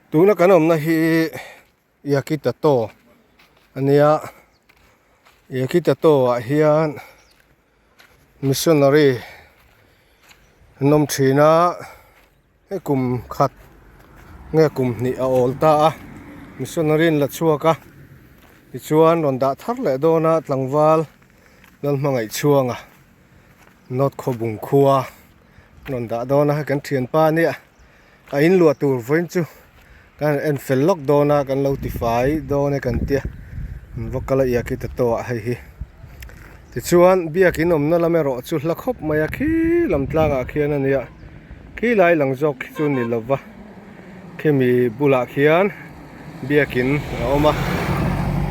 Tuna kan awmna hi Yakitato a nia Yakitato ah hian missionary an awm thin a hei kum khat nge kum hnih a awl ta a missionary an la chhuak a tichuan rawn dah thar leh dawn a tlangval Lalhmangaih chhuanga North Khawbung khua rawn dah dawn a hei kan thianpa a nia. A in luah tur vawiin chu kan han en fel lawk dawn a kan lo ti fai dawn e kan tia an va kal a iak hi ta tawh ah hei hi tichuan biakin awmna lam erawh chu hla khawp mai a khi lam tlangah khian a nia khi lai lang zawk khi chu ni lova khimi bulah khian biakin a awm a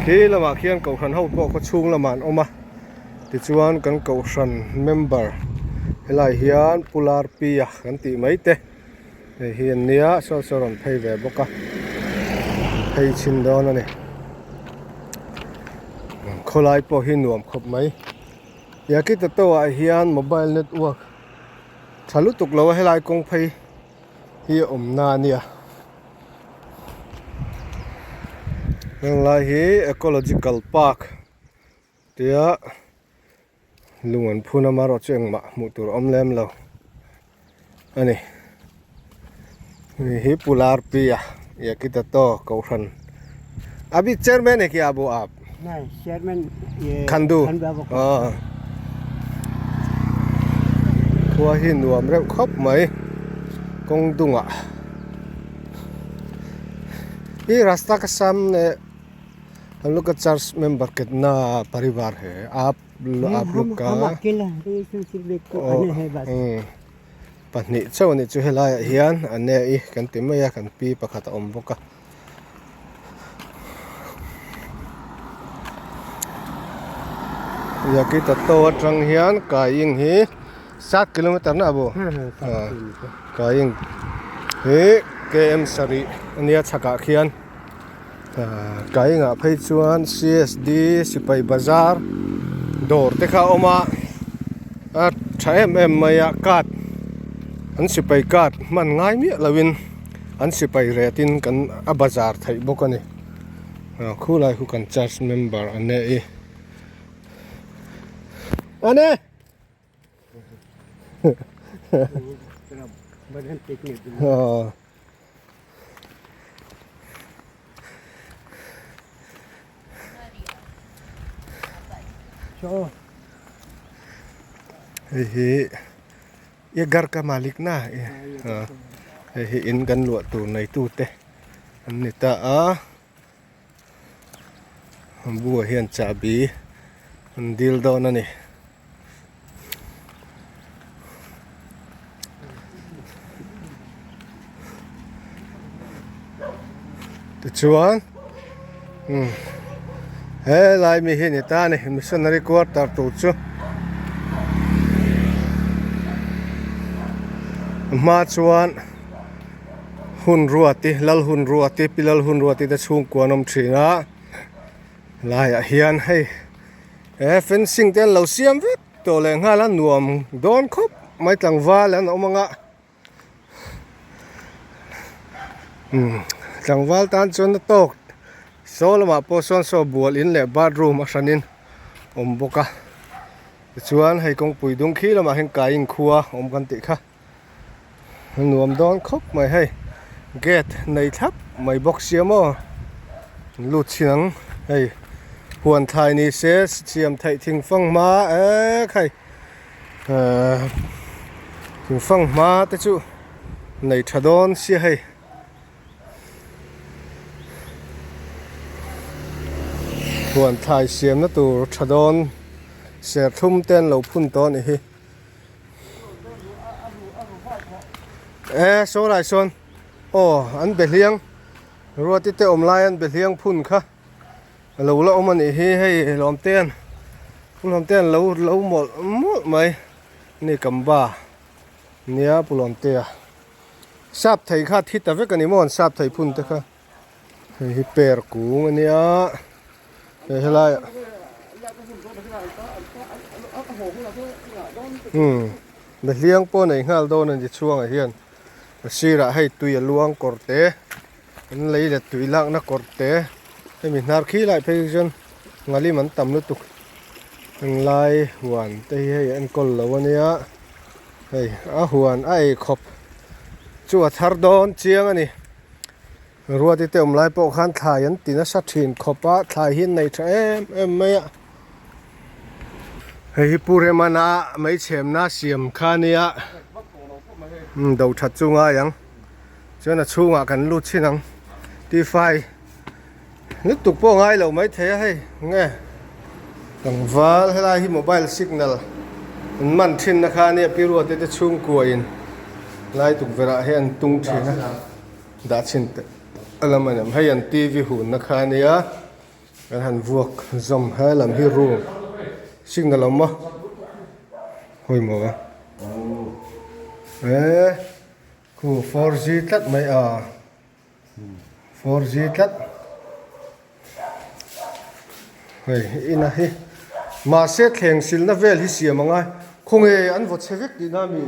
khi lamah khian kohhran ho pawh khaw chhung lamah an awm a tichuan kan kohhran member helai hian Pu Larpia kan tih mai te. Hei hi an nia saw saw rawn phei ve bawk a phei chhin dawn a ni khawlai pawh hi nuam khawp mai Yakitato ah hian mobile network tha lutuk lo a helai kawng phei hi a awm na a nia heng lai hi ecological park tia. Lung an phun a marawh chu engmah hmuh tur a awm lem lo a ni. Hei hi Pu Larpia Yakitato Kohhran Abhi chairman hai kya abu aap? Nahi chairman ye Khandu Khandu aw Khua hi nuam reuh khawp mai kawng dungah hi rasta ka samne हम लोग का church member कितना परिवार है आप आप लोग का हम अकेला हैं इसमें सिर्फ एक oh आने है बस pahnih chauh a nih chu helaiah hian a ne i kan ti mai a kan pi pakhat a awm bawk a Yakitato atang hian Kaing hi sat kilometer na a bu Kaing hi km sarih a nia chhakah khian. Kaingah phei chuan csd sipai bazar dawr te kha a awm a a tha em em mai a card an sipai card hman ngai miah lo in an sipai ret in kan a bazar theih bawk a ni khulai khu kan church member an nia i a ni. Hei hi ye ghar ka malik na hei hi in kan luah tur neitu te an ni ta a buah hian chahbi an dil dawn a ni. Tichuan umm helai mi hi ni ta a ni missionary quarter tur chu a hma chuan hun ruati lal hun ruati pi lal hun ruati te chhungkua an awm thin a laiah hian hei. He fencing te an lo siam vek tawh leh nghal a nuam dawn khawp mai tlangval an awm ang a umm tlangval tan chuan a tawk saw lamah pawh sawn saw bual in leh bathroom a hran in awm bawk a tichuan hei kawngpui dung khi lamah hian kai inkhua awm kan tih kha. Nuam dawn khawp mai hei gate nei thlap mai bawk sia maw lut chhin ang hei huan thlai ni se siam theih thing fang hma ek hei ahh thing fang hma te chu nei tha dawn sia hei. Huan thlai siamna tur tha dawn serthlum te an lo phun tawh a ni hi. E saw lai sawn aw an be hliang ruati te awm lai an be hliang phun kha a lo la awm a nih hi hei lawm te an pu lawm te an lo lo mawlh mawlh mai ni kamba nia pu lawm te a sap thei kha thi ta vek a ni maw an sap thei phun te kha. Hei hi per kung a nia hei helaiah umm behliang pawh nei nghal dawn a ni chhuangah hian a sirah hei tui a luang kawr te. An lei let tui lakna kawr te hemi hnar khi lai phei hi chuan ngalim an tam lutuk henglai huan te hi hei enkawl lo ania hei a huan a ei khawp chu a thar dawn chiang a ni ruati te awm lai pawh khan thlai an ti nasa thin khawp a thlai hi an nei tha em em mai a hei hi Pu Remana meichhemna siam kha ania do that chu ngai ang. Chuan a chhungah kan lut chhin ang tifai lutuk pawh ngai lo mai thei a hei nge tlangval helai hi mobile signal an man thin na kha ania pi ruate te chhungkua in lai tukverh ah hian an tung thin a dah chhin teh a lam a ni hei an T V hun na kha ania kan han vuak zawm he lam hi room signal a awm a hawi maw eh. Khu 4G tlat mai a, 4G tlat hei ina hi mahse thleng silna vel hi siam angai khawnge an vaw chhe vek tihna a mi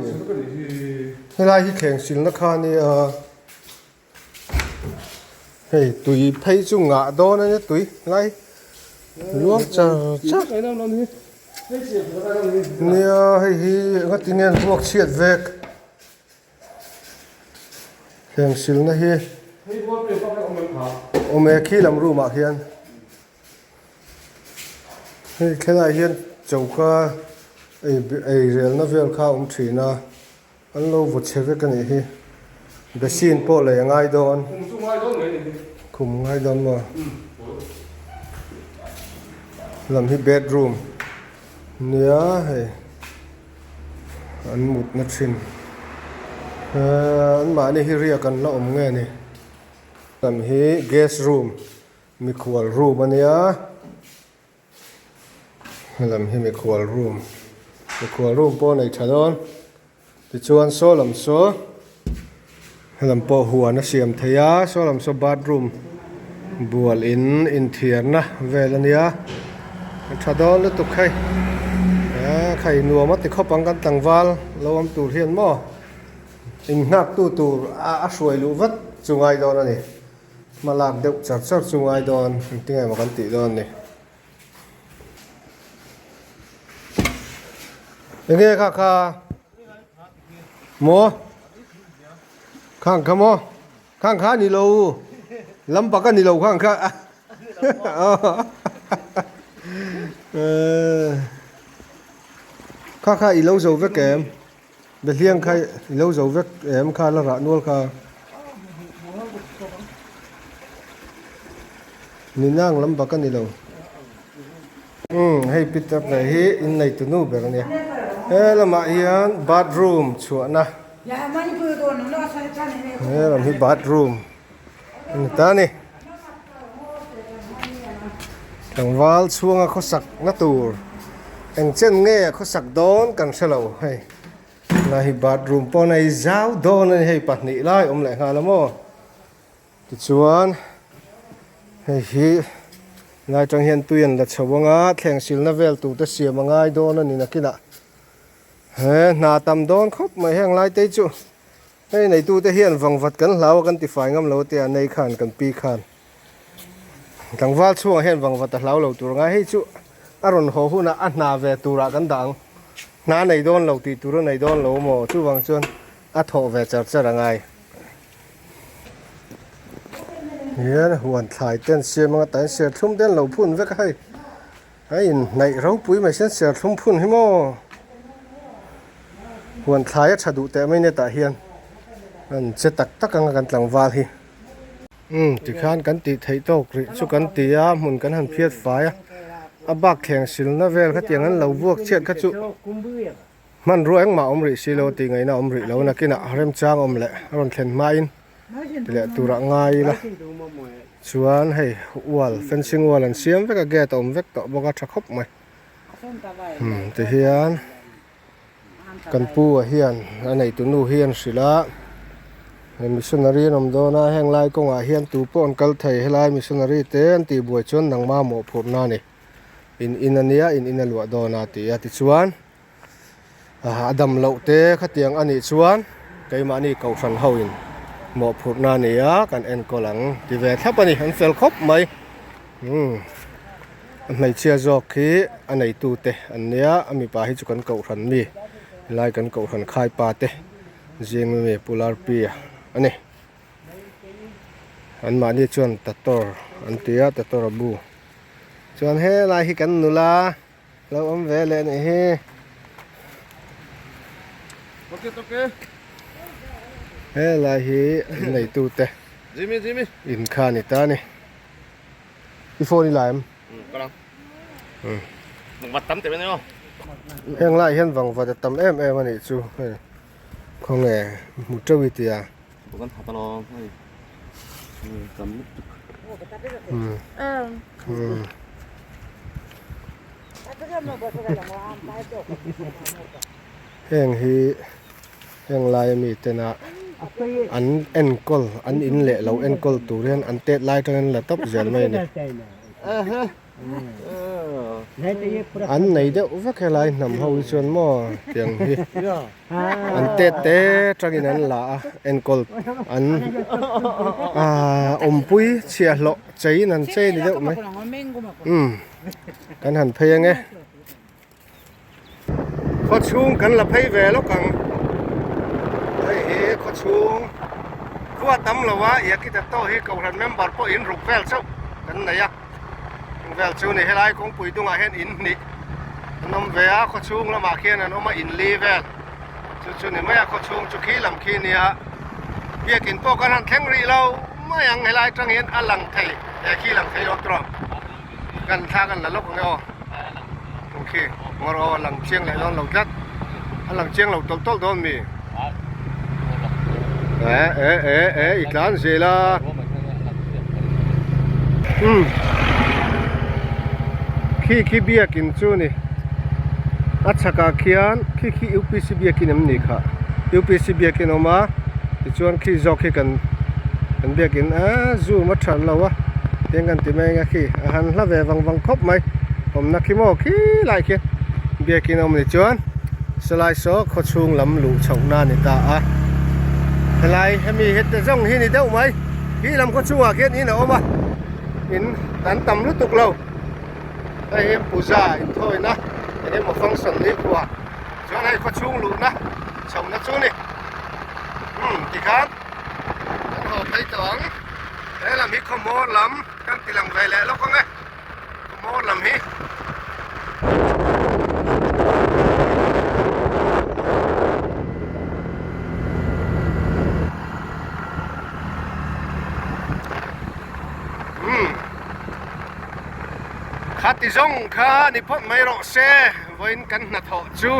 helai hi thleng silna kha ania hei tui phei chu ngah dawn ania tui helai luang char char nia hei hi engati nge an vuak chhiat vek. Heng silna hi awm e khi lam room ah hian hei thlengah hian choka ei ei relna vel kha a awm thin a an lo vaw chhe vek a nih hi basin pawh lei a ngai dawn khum ngai dawn maw lam hi bedroom nia hei. An mutna thin an mahni hi riak an la awm nge ni lam hi guest room mikhual room a nia helam hi mikhual room mikhual room pawh a nei tha dawn tichuan saw lam saw helam pawh huan a siam thei a saw lam saw bathroom bual in inthiarna vel a nia a tha dawn lutuk hei eee khai nuam a ti khawp ang kan tlangval lo awm tur hian maw inghak tu tur a hruai luh vat chu ngai dawn a ni hma lak deuh char char chu ngai dawn engtin emaw kan tih dawn a ni. Enge kha kha maw khang kha maw khang kha ni lo lampak a ni lo khang kha kha kha i lo zo vek em behliang kha i lo zo vek em kha la rah nual kha ni nang lampak a ni lo. Umm hei Peter hle hi innei tu nu ber a nia he lamah hian bathroom chhuahna he lam hi bathroom a ni ta a ni tlangval chhunga khawsak na tur eng chen nge a khawsak dawn kan hre lo hei tunah hi bathroom pawh a nei zau dawn a ni hei pahnih lai awm leh nghal a maw. Tichuan hei hi lai atang hian tui an la chho ang a thleng silna vel tur te siam a ngai dawn a ni nakinah he hna tam dawn khawp mai heng lai te chu hei neitu te hian vangvat kan hlau a kan tifai ngam lo a tia nei khan kan pi khan tlangval chhungah hian vangvat a hlau lo tur a ngai hei chu a rawn haw hunah a hna ve turah kan dah ang hna nei dawn lo tih tur a nei dawn lo maw chuvang chuan a thawh ve char char a ngai. Hian huan thlai te an siam anga tah hian serthlum te an lo phun vek a hei a inhnaih ropui mai hian serthlum phun hi maw huan thlai a tha duh teh mai nia tah hian an che tak tak anga kan tlangval hi umm tikhan kan tih theih tawk rih chu kan ti a hmun kan han phiat fai a a bak thleng silna vel khatiang an lo vuak chhiat kha chu. Hmanrua engmah awm rih si lo tih ngaihna awm rih lo nakinah remchang awm leh a rawn thlen hmain ti leh turah ngai ila chuan hei wall fencing wall an siam vek a gate a awm vek tawh bawk a tha khawp mai umm tihian kan pu ah hian a neitu nu hi an hrilh a hei missionary an awm dawn a heng lai kawngah hian tu pawh an kal thei helai missionary te an tih buai chuan nangma mawhphurhna a ni in in ania in in a luah dawn a ti a tichuan. A dam loh te khatiang a nih chuan keimahni kohhran ho in Mawhphurhna a ni a, kan enkawl ang ti ve thlap a ni, an fel khawp mai. Umm a hmeichhia zawk khi a neitu te an nia, a mipa hi chu kan kohhran mi helai kan kohhran khaipa te zing ami Pu Larpia a ni. An mahni chuan tator an ti a, tator a bu. Chuan helai hi kan nula. Lo awm ve leh anih hi. Helai hi an neitu te in kha a ni ta a ni. I phone i la em? Heng lai hian vangvat a tam em em a nih chu hei khawnge hmu teuh i tia. Heng hi heng lai ami tena an enkawl an in leh lo enkawl tur hian an tet lai atangin la tawp zel mai a ni. An nei deuh vek helai hnam ho hi chuan maw tiang hi an tet te tangin an la a enkawl an aaa awmpui chhiahhlawh cheiin an chei ni deuh mai umm kan han phei ange. Khaw chhung kan la phei ve lawk ang. Hei hi khaw chhung khua tam lo a Yakita tawh hi Kohhran member pawh in ruk vel chauh kan nei a. Ruk vel chu ni helai kawngpui dungah hian in hnih an awm ve a khaw chhung lamah khian an awm a in li vel chu chu ni mai a khaw chhung chu khi lam khi nia biakin pawh kan han thleng rih lo mai ang helai atang hian a lang thei he khi lang thei lawk tawh Kan thla kan la lawk ang e aw. Ok, ngawr aw a lang chiang leh dawn lo tlat. A lang chiang lo tawlh tawlh dawn mi? E e e e i tlan zel a. Umm. Khi khi biakin chu ni. A chhakah khian khi khi UPC biakin em ni khah. UPC biakin a awm a. Tichuan khi zawk hi kan kan biakin a zoom a tha lo a tiang kan ti mai anga khi a han hla ve vang vang khawp mai awmna khi maw khi lai khi biakin a awm ni chuan sawlai saw khaw chhung lam luh chhohna a ni ta a helai hemi hete zawng hi ni deuh mai khi lam khaw chhungah khian in a awm a in an tam lutuk lo hei hi puja inthawina eng emaw function ni khua chuan hei khaw chhung luhna chhohna chu a ni. Umm tikhan kan haw phei tawh ang he lam hi khawmawr lam kan ti lang ve leh lawk ang e khawmawr lam hi. Umm khati zawng kha ni phawt mai rawh se vawiin kan hnathawh chu.